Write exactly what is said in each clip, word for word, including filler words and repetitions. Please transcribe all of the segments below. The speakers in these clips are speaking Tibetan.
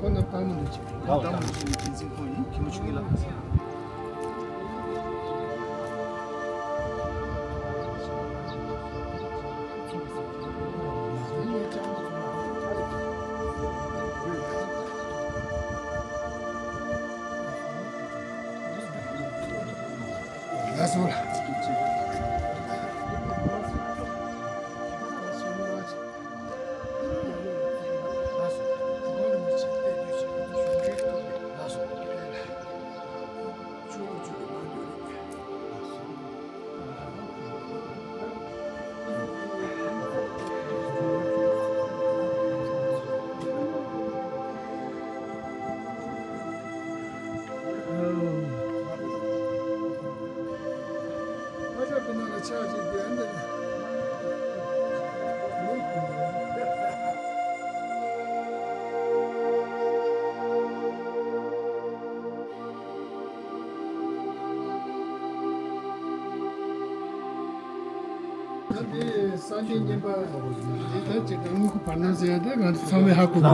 ཁོང་རྣམས་དཔལ་མོ་འདུས་ཆེན། དཔལ་མོ་འདུས་ཆེན་གྱི་འཛིན་ཁོང་ཡིན། གད་མོ་ཆུང་ངུ་ལགས། ལགས་སོ། ད་འདི་སངས་རྒྱས་བསྙེན་པ་འདི་ད་ཅིག་དངུལ་ཁུག་བར་སྣང་ཟེར་ཡ་དེ་ང་ཚོ་ཚང་མས་ཧ་གོ་གི་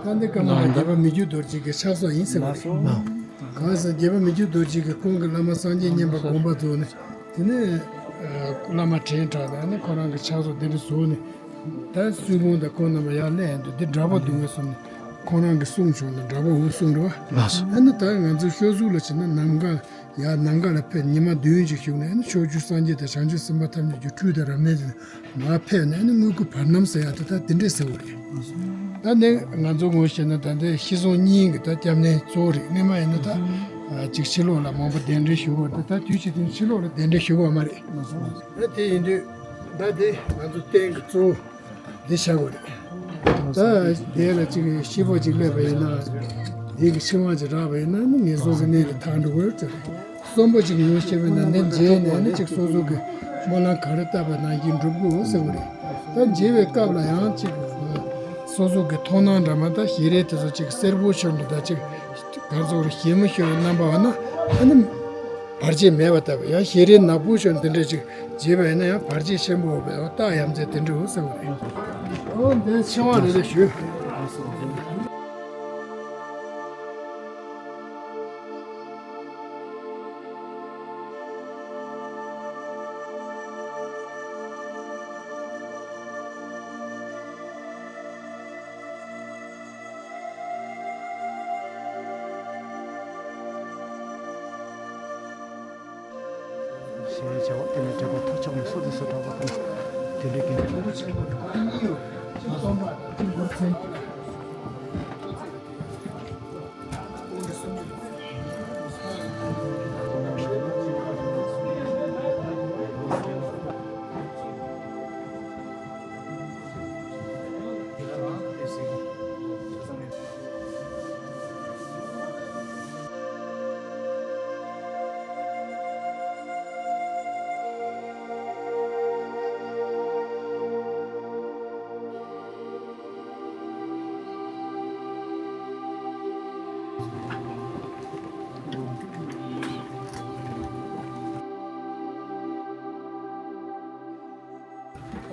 རེད། ད་འདི་ཀརྨ་པ་རྒྱལ་བ་མི་འགྱུར་རྡོ་རྗེ་གི་ཕྱག་སྲོལ་ཡིན་ཟེར་བ་རེད། གང་ཟེར་རྒྱལ་བ་མི་འགྱུར་རྡོ་རྗེ་གི་ཁོང་གི་བླ་མ་སངས་རྒྱས་བསྙེན་པ་དགོངས་པ་རྫོགས་ནས། དེ་ནས་ཨ་བླ་མ་དྲན་དྲགས་ནས་ཨ་ནི་ཁོ་རང་གི་ཕྱག་སྲོལ་འདི་འདྲ་བཟུང་ནས། ད་སུན་དགོང་དང་ཁོང་རྣམས་ཡར་སླེབས་ཡོང་དུས་འདི་འདྲ་པོ་འདུག་གས་གསུངས་ནས་ཁོང་རང་གིས་གསུངས་བྱུང་ན་འདྲ་པོ་འོང་གསུངས་རེད་བ། ལགས་སོ། ཨ་ནི་ད་ང་ཚོ་ཤོག་གཟུགས་ལ་བྱས་ན་ནམ་མཁའ་ཡར་ནམ་མཁའ་ལ་ཕེབས་ཉི་མ་བདུན་ཅིག་བཞུགས་ནས་ཨ་ནི་ཕྱོགས་བཅུའི་སངས་རྒྱས་དང་བྱང་ཆུབ་སེམས་དཔའ་ཐམས་ཅད་ཀྱི་ཁྲུས་དང་རབ་གནས་ཀྱི་མར་ཕེབས་ནས་ཨ་ནི་དངུལ་ཁུག་བར་སྣང་ཟེར་ཡ་དེ་ད་དེ་འདྲས་ཟེར་བ་རེད། ད་ནི་ང་ཚོ་ངོས་བཤད་ན་ད་ལྟའི་ཤི་གསོན་གཉིས་ཀྱི་ད་སྐྱབས་གནས་གཙོ་བོ་རེད། སྔོན་མ་ཡིན་ན་ད་ཨ་ཅིག་ཕྱི་ལོགས་ལ་མང་པོ་གདན་འདྲེན་ཞུ་བ་རེད། ད་དུས་ཕྱིས་དེ་ཕྱི་ལོགས་ལ་གདན་འདྲེན་ཞུ་བ་མ་རེད། ད་དེ་ཡིན་དུས་ད་དེ་ང་ཚོ་རྟེན་གྱི་གཙོ་བོ་འདི་བཞག་དགོས་རེད། ད་དེ་ལ་ཅིག་ཤི་བོ་ཅིག་སླེབས་པ་ཡིན་ན་དེ་གི་ཕྱི་དབང་ཅིག་རག་པ་ཡིན་ན་ནི་ངན་སོང་གི་གནས་ལས་ཐར་འགྲོ་གི་རེད་ཟེར། གསོན་པོ་ཅིག་ངོ་ཤེས་པ་ཡིན་ན་འདི་མཇལ་ནས་ནི་ཅིག་སོ་སོ་གི་སྨོན་ལམ་ག་རེ་བཏབ་པ་ནང་བཞིན་འགྲུབ་དགོས་ཟེར་བ་རེད། ད་མཇལ་བའི་སྐབས་ལ་ཡང་ཅིག་སོ་སོ་གི་མཐོང་སྣང་འདྲ་མ་ད་ཞལ་རས་དེ་ཚོ་ཅིག་སེར་པོ་ཤོར་འདུག་ད་ཅིག་ག་ཚོད་རེ་ཞལ་མོ་ཤོར་བའི་རྣམ་པ་བ་ན་ཨ་ནི་བར་ཆད་མེད་པ་ལྟ་བུ། ཡང་ཞལ་རས་ནག་པོ་ཤོར་འདི་འདྲ་ཅིག་བྱས་པ་ཡིན་ན་ཡང་བར་ཆད་ཆེན་པོ་ཡོད་པའི་རྟགས་ཡ་མཚན་དེ་འདྲ་ཡོད་ཟེར་བ་རེད། འོ་འདི་ཕྱི་དབང་རེ་རེ་ཞུ། ཞེས་བྱ་བ་དེ་ནས་དྲེགས་པ་ཐོར་ཅོག་ནས་སོ་དེ་སུ་དྲག་པ་དང་། དེ་འདྲའི་གི་ཕུང་པོ་ཆེན་པོ་དང་གཉིས་ཡོད། སྟོན་པ་དང་ཐིམ་ཕུག་མཚན་གྱི།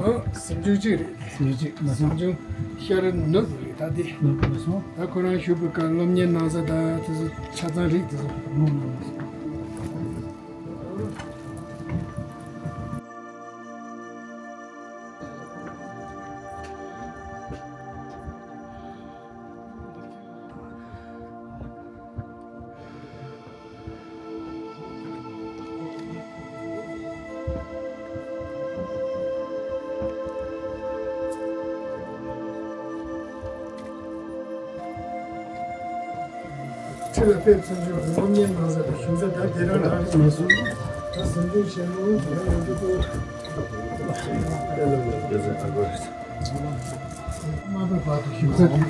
ཨ། གཟིམ་ཆུང་གཅིག་རེད། གཟིམ་ཆུང་གཅིག་མ་སོང་། ཤར་ནུབ་རེད་ད་དེ། ནུབ་མ་སོང་། ད་ཁོ་རང་བཞུགས་པའི་སྐབས་སློབ་གཉེར་གནང་ས་ད་དེ་ཚོ་ཆ་ཚང་རེད་དེ་ཚོ། ནུབ་ནུབ་མ་སོང་། ཁྲི་ལ་ཕེབས་ཚུན་ཆད་སློབ་གཉེར་གནང་ས་དང་ཞུ་ས་ད་དེ་རང་རང་རེད། ད་གཟིམ་ཆུང་ཆེན་མོ་ཡང་ཡོང་རྒྱུ་འདུག་དམའ་བའི་བར་དུ་ཞུ་ས་དེ་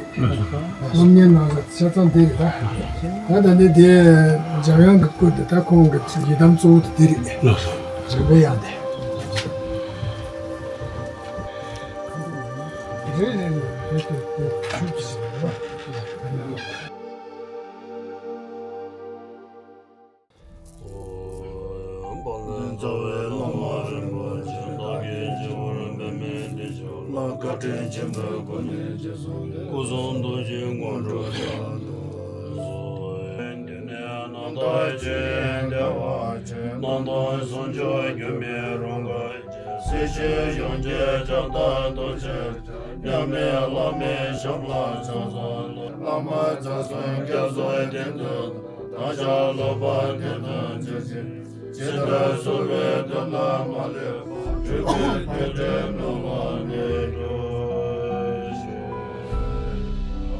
སློབ་གཉེར་གནང་ས་ཆ་ཚང་འདི་རེད། ད་ད་ལྟ་འདི་དེ་འཇམ་དབྱངས་ཀྱི་སྐུ་དེ་ད་ཁོང་གི་ཡི་དམ་གཙོ་བོ་དེ་འདི་རེད། འཇམ་པའི་དབྱངས་དེ། རེད་རེད་རེད་རེད་རེད་རེད། ཆེན་པོའི་སྒོ་ནས་རྗེས་སུ་སྐུ་གསུང་ཐུགས་ཀྱི་དངོས་གྲུབ་བསྩལ་དུ་གསོལ། དེ་ནས་རྣམ་དག་ཆོས་དབྱིངས་བདེ་བ་ཆེན། རྣམ་དག་ཟུང་འཇུག་སྒྱུ་མའི་རོལ་གར་ཆེན། སྲིད་ཞིའི་གཞུང་ཆེན་ཕྱག་དང་རྡོ་རྗེ་ཕྲེང་མཉམ་མེད་བླ་མའི་ཞབས་ལ་ཕྱག་འཚལ་ལོ། བླ་མ་རྩ་གསུམ་རྒྱ་མཚོའི་གཏིང་དུ། བདག་ཅག་ལོག་པར་འདོད་དང་སྤྱོད་ཅིང་། ཇི་ལྟར་གསོལ་བའི་དོན་དག་མ་ལུས་པ། འགྲུབ་པའི་རྒྱུ་འབྲས་ནོར་བ་ནི་འགྲུབ་ཤོག།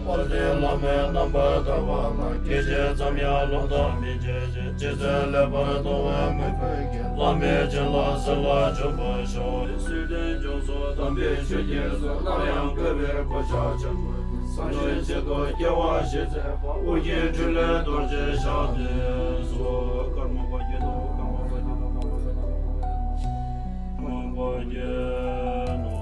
དཔལ་ལྡན་བླ་མའི་རྣམ་པར་ཐར་པ་ལ། སྐད་ཅིག་ཙམ་ཡང་ལོག་ལྟ་མི་བྱེད་ཅིང་། ཇི་སྲིད་ལེགས་པར་མཐོང་བའི་མོས་གུས་ཀྱིས། བླ་མའི་བྱིན་རླབས་གསེར་ལ་འཇོག་པར་ཤོག། སྲིད་དོན་འབྱུང་ཚུལ་དམ་པའི་ཆོས་ཀྱི་གཙོ། སླར་ཡང་བཀོད་པའི་གོ་ཆ་ཆེན་པོ། སངས་རྒྱས་ཆེད་དུ་སྐྱེ་བ་བཞེས་མཛད་པ། ཨོ་རྒྱན་འཕྲིན་ལས་རྡོ་རྗེ་ཞབས་བརྟན་སོགས། ཀརྨ་པ་བརྒྱད་དོ། ཀརྨ་པ་བརྒྱད་དོ། ཀརྨ་པ་བརྒྱད་དོ། ཀརྨ་པ་བརྒྱད་དོ།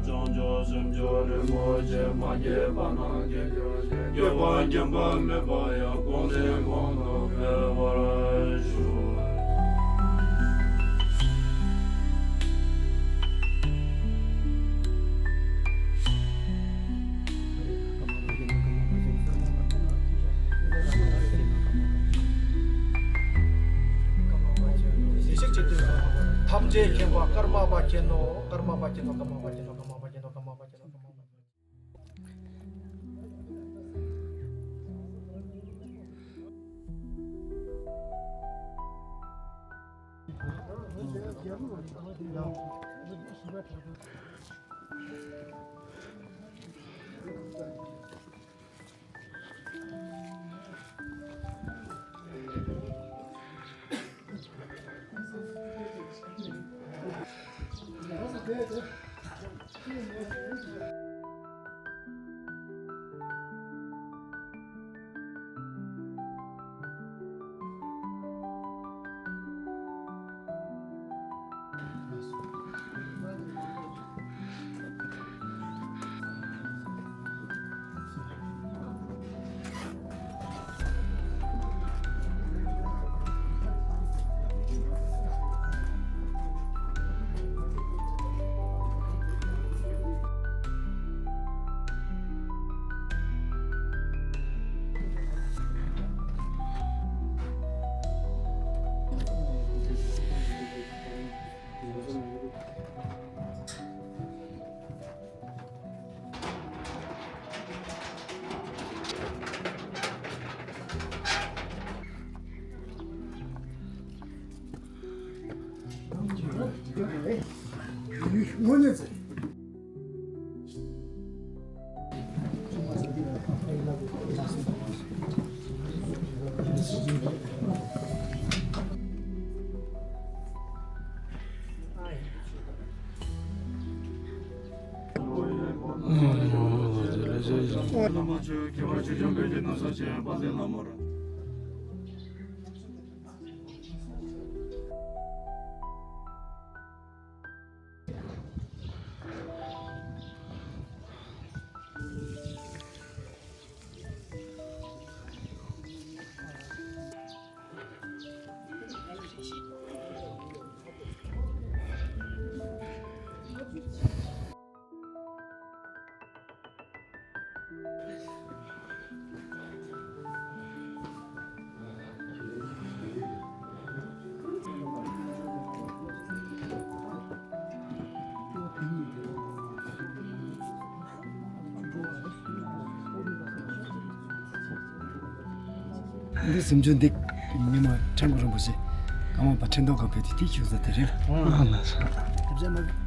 བྱང་ཆུབ་སེམས་མཆོག་རིན་པོ་ཆེ། མ་སྐྱེས་པ་རྣམས་སྐྱེ་གྱུར་ཅིག། སྐྱེས་པ་སྐྱེ་འཕགས་མེད་པ་ཡང་། གོང་བསྟན་གོང་དུ་འཕེལ་བར་ཤོག། ཐམས་ཅད་མཁྱེན་པ་ཀརྨ་པ་མཁྱེན་ནོ། ཀརྨ་པ་མཁྱེན་ནོ། ཀརྨ་པ་མཁྱེན་ནོ། ཀརྨ་པ་མཁྱེན་ནོ། ཀརྨ་པ་མཁྱེན་ནོ། ཀརྨ་པ་མཁྱེན་ནོ། འདི་གཟིམ་ཆུང་འདི་ཉི་མ་ཕྲན་བུ་རིན་པོ་ཆེ་ཀརྨ་པ་ཕྲན་སྟོང་སྒང་ཕེབས་ཏེ་དེ་བཞུགས་ས་དེ་རེད། ཨ་ལ་ས། དེ་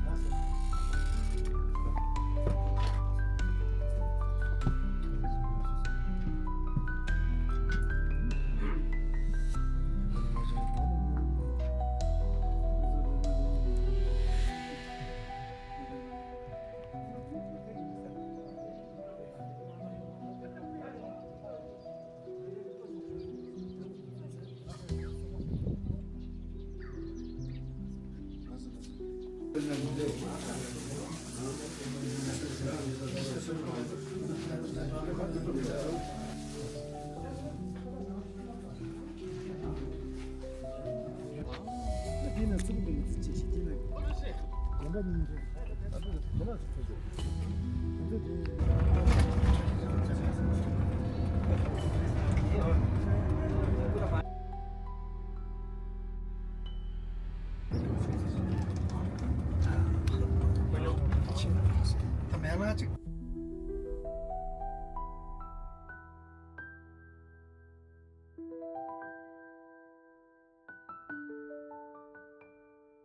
ན་ཚུར་འདུག་ཅེས་ཤིག་དེ་ན་དགོན་པ་ཉིན་རེ། ད་མེ་ལ་ཅིག